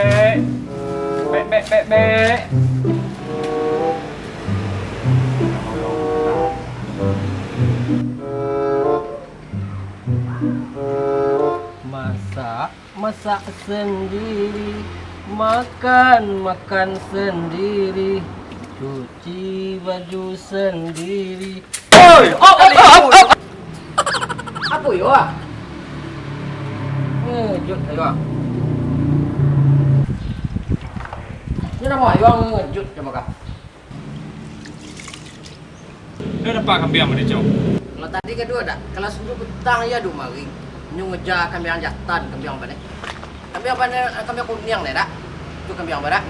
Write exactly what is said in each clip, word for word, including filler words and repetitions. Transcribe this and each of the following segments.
Mek, mek, mek, mek, mek. Masak, masak sendiri, makan, makan sendiri, cuci baju sendiri. Oi, oh, oh, oh, oh, oh. Apo yo, ah? Ngejut yo, ah. Nyo namo yo ngejut, namo kah? Nyo dapek kambiang mah, Cong? Kalau tadi kaduo dak, kalau sanjo patang iyo ado mari. Nyo ngeja kambiang jatan, kambiang apo ni? Kambiang apo ni? Kambiang kuniang ni dak? Tu kambiang apo dak?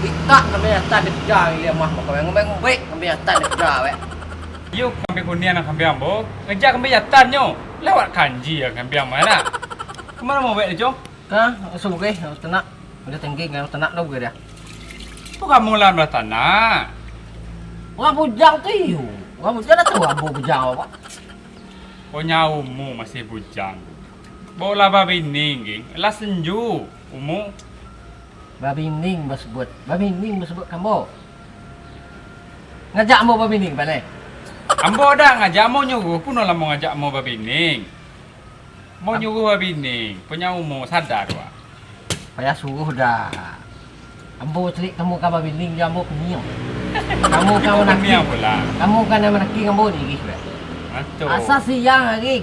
Itak kambiang jatan dikeja, iliah mah, ngambek-ngambek kambiang jatan dikeja, wek. Iyo, kambiang kuniang nan kambiang ambo, ngeja kambiang jatan nyo. Lewat kanji yo kambiang mah dak? Ka ma ambo bawek ni, Cong? Ka, soreh, tanak. Udah tengking, kalau tanak tu, dia. Tu kamu lah batanak. Urang bujang tu iyo. Urang bujang dah tahu ambo bujang apo. Ponyo umua masih bujang. Baolah babini, geng. Lah sanjo umua. Babini basabuik. Babini basabuik ka ambo. Ngajak ambo babini, baleh. Ambo dak ngajak, ambo nyuruah, punolah ambo ngajak ambo babini. Mau nyuruah babini, punyo umua, sadar wak. Payah suruah dah. Ambo caliak kamu ka babini jo ambo kuniang. Kamu ka manaki. Kuniang pula. Kamu ka nan manaki ambo diri sudah. Antu. Asa siang hari.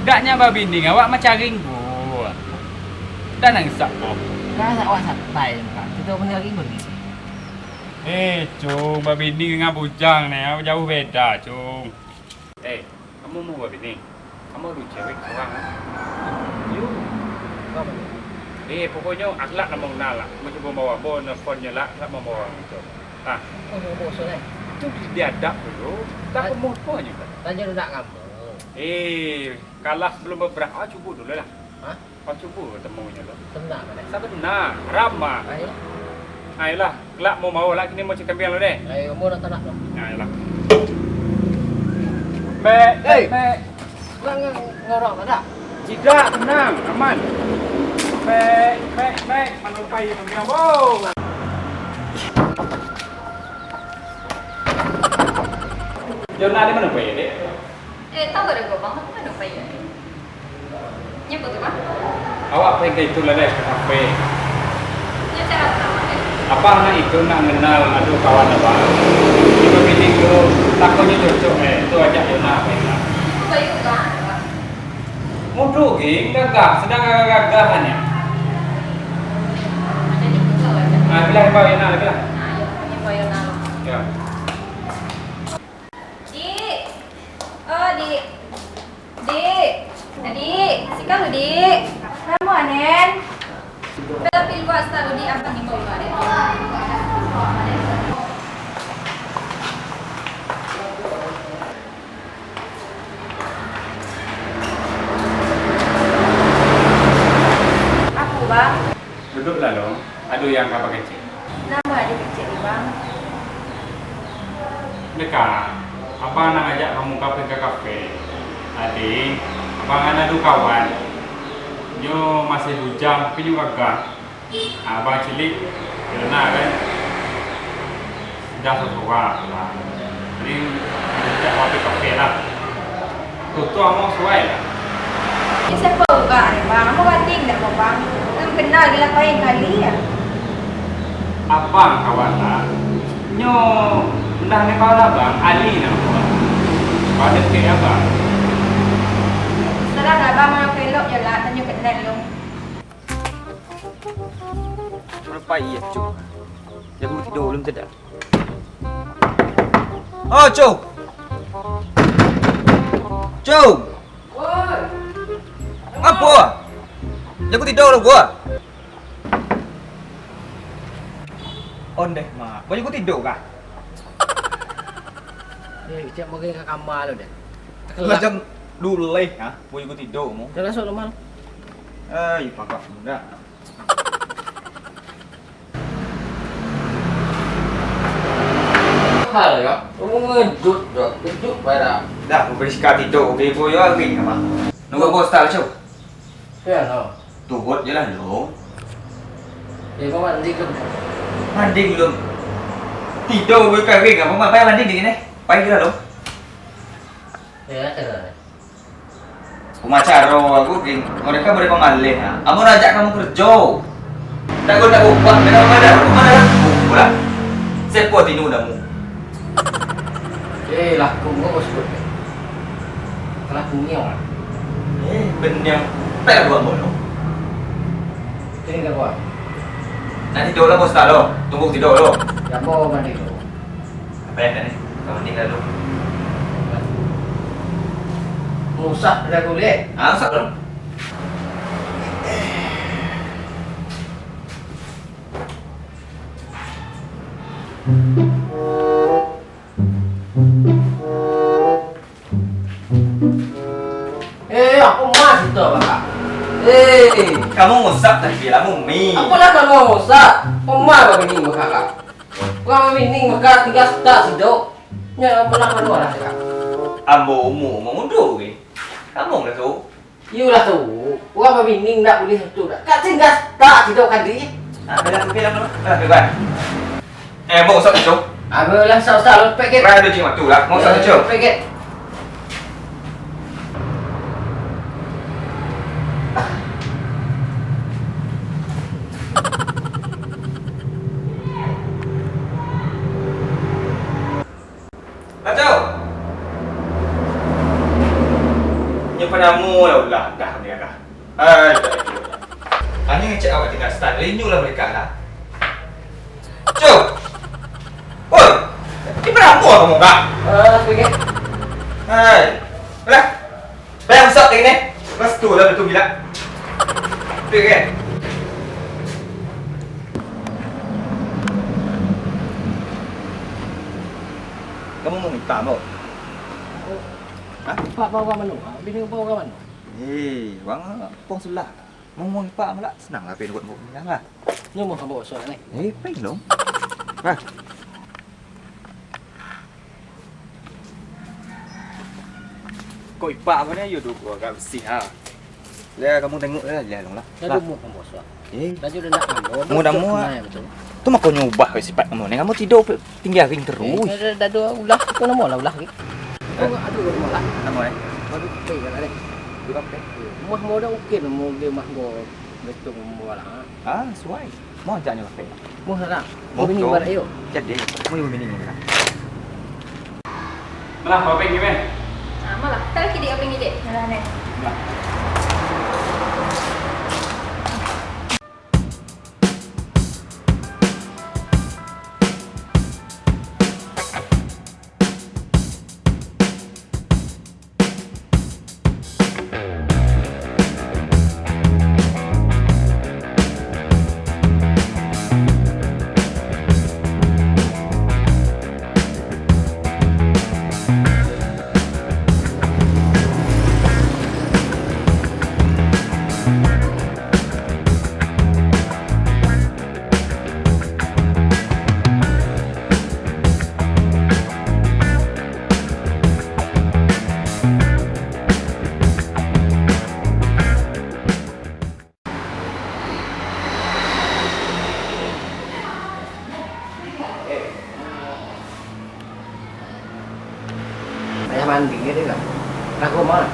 Daknyo babini awak mancari ngku. Dah nang isap ko. Kan awak santai, Pak. Kito punya hari bagi. Eh, Cung, babini dengan bujang ni, jauh beda, Cung. Eh, kamu mau babini? Kamu ado cewek surang, kan? Yo. Eh, pokoknyo, aglak lah mau kenal lah. Mau cubo bawa, bawa nelfon nyo lah, aglak mau bawa gitu. Ah. Oh, bawa bosan, eh? Itu di, diadap dulu. Tak pemuh pun juga. Tanya lu nak kamu. Eh, kalah sebelum beberapa, ah, cubo dulu lah. Hah? Kau cubo temunyo lo. Sabana, kan? Sabana, ramah. Ayolah, kelak mau bawa lah, kini mau cek kambiang lo deh. Ayo, mau nak tanak lo. Ayolah. Mek, mek, mek. Kurang ngorok tak? Tidak, tenang, aman. Mek, mek, mek, manupai kambiang, bo. Jona di mana pai, dek? Eh, tahu ada gobang, tapi mana pai? Nyo apo tu, Bang? Awak pai ka itu lah, deh, ka kafe. Nyo cara pertama, deh. Abang nak itu, nak kenal, ado kawan abang. Tibo bini tu, takonyo cocok, eh. Tu ajak Yona pai lah. Itu bayu, Bang. Mudo, geng, gagah, sedang gagah-gagahan ya. Macam ni pun kau ajak. Ah, bilang Yona, bilang. Ah, ya, ni Yona. Ya. Dik. Oh, Dik. Dik. Adik, siko lu, Dik. Namo, Nen? Tapi luas tahu, Dik, apa ni bau, Dik? Apo, Bang? Duduklah, Long. Ado yang ka bakecek. Namo ado kecek, Bang? Deka, abang nak ngajak kamu ka pai ka kafe. Tadi, abang kan ado kawan. Nyo masih bujang, tapi nyo gagah. Ah, abang cilik, Yona kan. Dah sorang lah. Jadi, cak waktu kafe lah. Tutup ambo suai lah. Ni siapa urang ni, Bang? Ambo banding dak, Bang? Kan kenal gila pain kali ya. Abang kawan lah. Nyo, ndak ni kawan abang, Ali namo. Pada ke abang. Serah lah, Bang, mau pelok je lah, tanyo kenal lu. Cuma pai ya, Cuk. Jago tidur belum tidak? Oh, Cung. Cung. Apo? Jago tidur lu, gua. Ondeh, Mak. Kau jago tidur kah? Eh, cak mungkin ka kamar lu deh. Macam duleh, ha? Kau jago tidur mu. Jalan masuk rumah lu. Eh, ipakak muda. Hal ya, kamu ngejut, Dok. Kejut, barang. Dah, aku beri sikat itu. Oke, ibu, yo, lagi, apa? Nunggu bos tak, Cuk? Ya, no. Tuhot je lah, Long. Ya, kau mandi ke? Mandi dulu. Tido gue kering, apa mah? Payah mandi dingin, eh. Payah gila, Long. Ya, kena. Pamacaro aku, King. Mereka boleh pamaleh, ha. Amun ajak kamu kerjo. Tak guna upah, kena pamaleh, pamaleh. Pulang. Sepo tinu namu. Eh, lah, kau mau sebut. Salah punya orang. Eh, benyang. Tak ada buat bono. Sini dah buat. Nanti tidur lah, bos, tak lo. Tunggu tidur lo. Ya, mau mandi dulu. Apa yang tadi? Kau mandi dah dulu. Musak dah dulu, eh. Ah, musak dulu. Eh, apa mah itu, Bang? Eh, kamu ngusap tadi lah, Mumi. Apalah kamu ngusap? Pemah babini mekakak. Urang babini mekak tinggal setak sidok. Nya apalah kamu lah, Kak? Ambo umur mangundur, eh. Kamu lah tu. Iyolah tu, urang babini ndak buliah tu dak. Kak tinggal tak tidur kadi. Ah, bilang, bilang dulu. Ah, bilang. Eh, mau usap tu? Ah, bilang usap-usap, lo pek, Kak. Lah, ada cing waktu lah. Mau usap tu? Pek, Kak. Kacau! Nyo panamo lah ulah dah mereka. Hai, dah, dah, dah. Hanya ngecek awak tinggal start, renyuh lah mereka lah. Cuk! Oi! Ni panamo kamu kak? Eh, sedikit. Hai. Lah. Bayang usap lagi ni. Lepas tu lah, betul gila. Betul kan? Kamu mau hitam, Bok? Hah? Pak, bawa ka mano? Bini bawa ka mano? Eh, bang, pong sulah. Mau, mau hitam lah. Senang lah, pen buat mau hitam lah. Nyo mau ka bawa surat ni. Eh, pen dong. Nah. Kok ipak apa ni? Yo, duh, agak besi ha. Ya, kamu tengok lah, ya, long lah. Ya, lah. Duh, mau ka bawa surat. Eh. Baju dah nak mandom. Mudah muah. Nah, ya, betul. Tu makonyo ubah weh sipat kamu ni. Kamu tidur pe-, tinggi aring terus. Eh, dah, dah, dah ulah. Tu namo lah ulah, Ki. Eh? Oh, aduh, ulah. Namo, eh? Baru pay lah, deh. Dua pay. Mah mau dah okey, mau dia mah go betul mau lah. Ah, suai. Mau ajaknyo ka pay. Mau lah. Mau bini barat yo. Jadi, mau ibu bini ni lah. Malah, apa yang gimana? Ah, malah. Tak lagi dia apa yang dia. Malah, nih. Malah. Payah mandi dia kan. Lagu mah.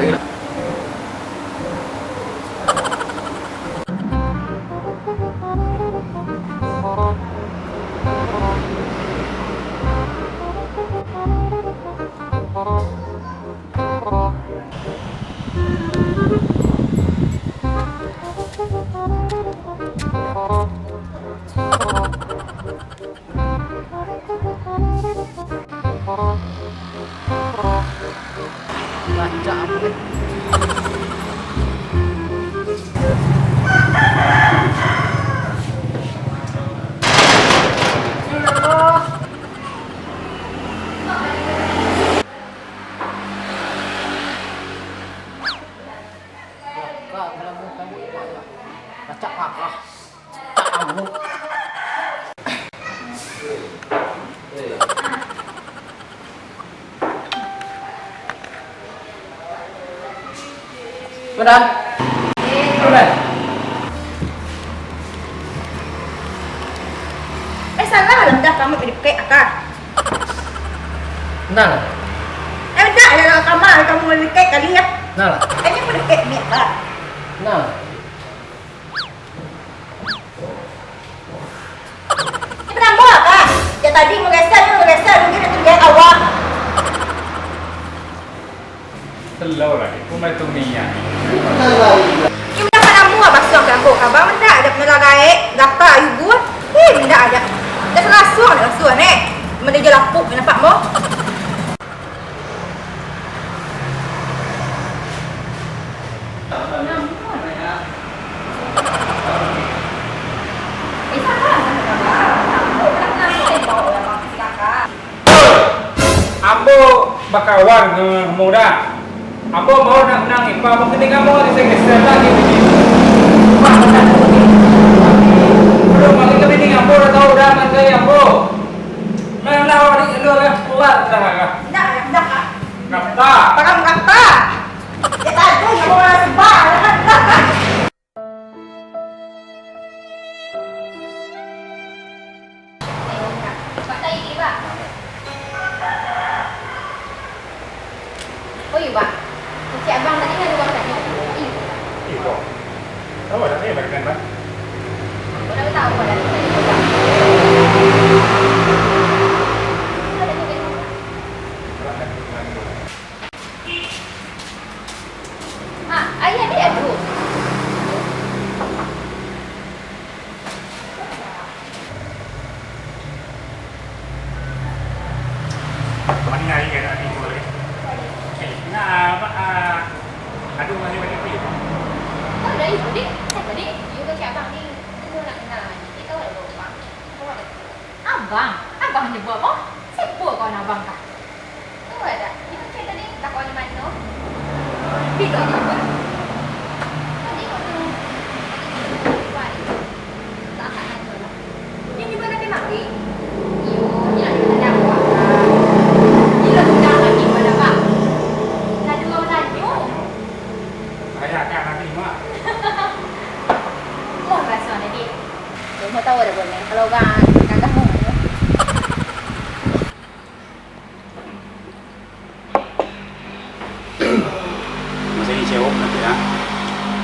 Lagi lah. Kacak parah. Cak amuk. Benar. Eh, salah lah dah kamu dipek, Aka. Nah. Eh, dah, ada dalam kamar, kamu mau dipek kali ya? Nah. Eh, ini mau dipek ni, Aka. Nah. Ini penambah, Aka. Ya tadi mau geser, mau geser, mungkin itu dia awak. Selalu lagi, aku mai tu minyak. Indak ka namuah basuah ka ambo, ka bang indak ada melah gaek, gata yugu. Ih, indak ada. Dah salasuang, dah lasuang, eh. Mende je lapuk, nampak mo? Ambo bakawan dengan muda. Ambo mau nak menang ipa, mungkin kamu geser-geser lagi. Aduh, mungkin kami ni ambo dah tahu dah manggai ambo. Nah, nah, awak ni elok dah, keluar dah, ah. Indak, indak, ah. Kata. Parang kata. Ya, tak ada, ya, mau sebab. Oh, iyo, Bang. Kecek abang tadi kan urang tanyo. Iyo. Iyo. Tahu tak, saya berikan, Bang? Udah tahu, Bang. Tadi kan urang tanyo, Bang. Urang tanyo, Bang. Ha, ayah dia tu. Mani hari kan, hari tu hari. Eh, nah, apa, ah, aduh, masih banyak kulit. Oh, dah itu, Dik. Siapa, Dik? You baca abang ni. Tunggu nak kenal. Dia tahu ada berapa? Tahu ada. Abang? Abang nyo buek apo? Sibuk kawan abang kah? Tu ada. Itu cek tadi, tak kawan di mana? Tidur di luar. Tadi kau tu, tadi tu, di luar ni. Tak akan ada lah. Yang di mana dia mati? Iyo, dia nak tanya apa, Kak? Dia dah tunang lagi pada, Kak. Dah dua tanyo. Ayah, Kak, nanti, Mak. Wah, bahasa ni, Dik. Kamu tahu ada buat ni? Kalau orang gagah mau. Masa ni cewek nanti, ya.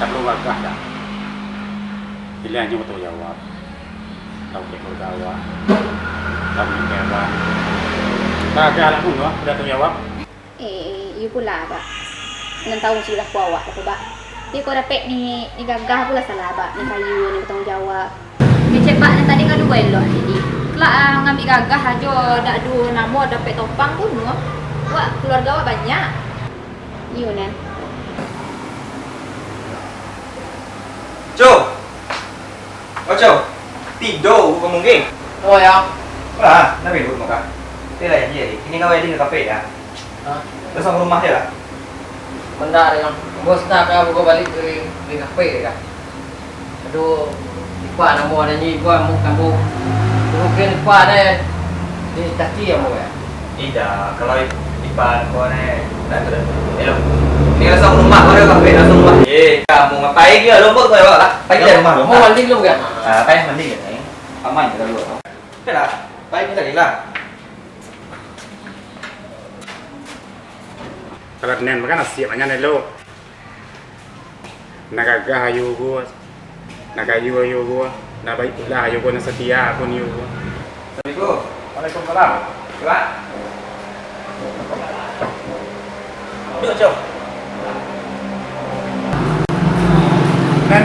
Tak perlu gagah dah. Pilihan nyo bertanggung jawab. Tahu keluarga awak. Tahu ni kayak apa. Gagah lah pun, wah. Dah tanggung jawab. Eh, iyo pulo, Bak. Nan tahu sudah ku awak lah, Bak. Tapi kok dapek ni, ni gagah pulo salah, Bak. Ni kayu, ni batanggung jawab. Kecek Bak nan tadi kaduo elok ni, Dik. Kelak, ah, ngambiak gagah ajo, dak ado namo dapek topang bunuah. Wak, keluarga awak banyak. Iyo, nan. Cok! Oh, Cok! Tido, bukan mungkin. Oh, ya. Wah, nak ribut muka. Tapi lah, jadi. Ini kau wedding ke kafe, ya? Hah? Terus sama rumah je lah. Bentar, yang bos nak kau buka balik dari, dari kafe, ya? Aduh, ipa namo adanyo ipa, mu kamu. Mungkin ipa deh di kaki ya, mu, ya? Ida, kalau ipa namo ne, tak ada. Elok. Ini langsung rumah, kau dah kafe, langsung rumah. Eh, kamu ngapain dia? Lombok tu, ya, lah. Pai dari rumah, mau mandi dulu, kan? Ah, pai mandi, kan? Aman kita dulu. Oke lah, pai kita lah. Kalau nen makan nasi banyak nen lo. Nak gagah ayo go, nak kayu ayo go, nak baik pula ayo go, nak setia aku ni go. Assalamualaikum. Waalaikumsalam. Coba. Duduk, Cok. Kan?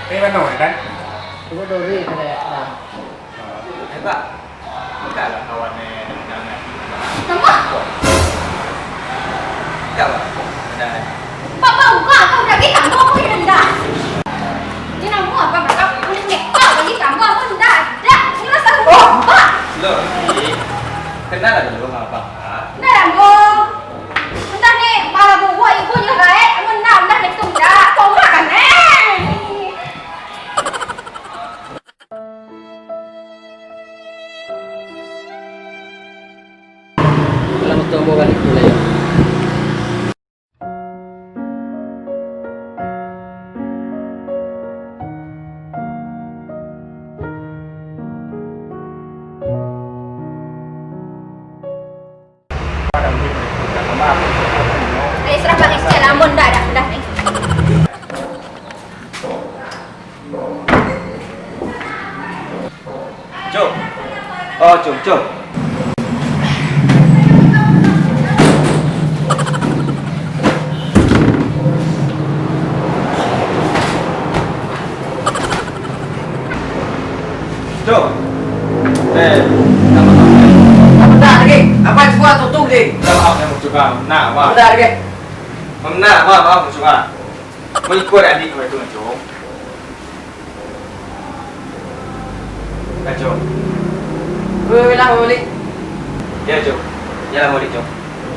Eh, mano, kan? Tunggu dulu, Ri, saya, nah. Eh, Pak. Bukalah kawan, eh, dengan, eh. Nama? Buka, Pak. Dengan, eh. Pak, Pak, buka, Pak, udah kita, mau aku rendah. Ini nama apa, Pak? Udah kita, udah kita, mau aku rendah. Dah, ini rasa rumah, Pak. Loh, Ri. Kenal lah dulu sama Abang, Kak. Kenal lah, Bang. Entah ni, pala bubuak ibu je lah gaek. Menang dah ni tu dah. Tolak kan, eh? Tomo balik tu lah, yo. Eh, serah Bang Excel, Ambon dah, dah, dah ni. Cok. Oh, Cok, Cok. Cok. Eh, nama, nama. Apa dah lagi? Apa semua tutup ni? Minta maaf, Cok. Nah, maaf. Apa dah lagi? Nah, maaf, maaf, Cok. Mengikut adik kau itu, Cok. Kacau. Weh, weh lah, balik. Ya, Cok. Ya lah, balik, Cok.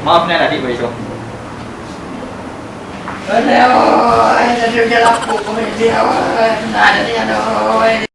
Maaf nian adik, balik, Cok. Aduh, oi, tadi ujan lapuk, kau main dia, oi. Nah, tadi, aduh, oi.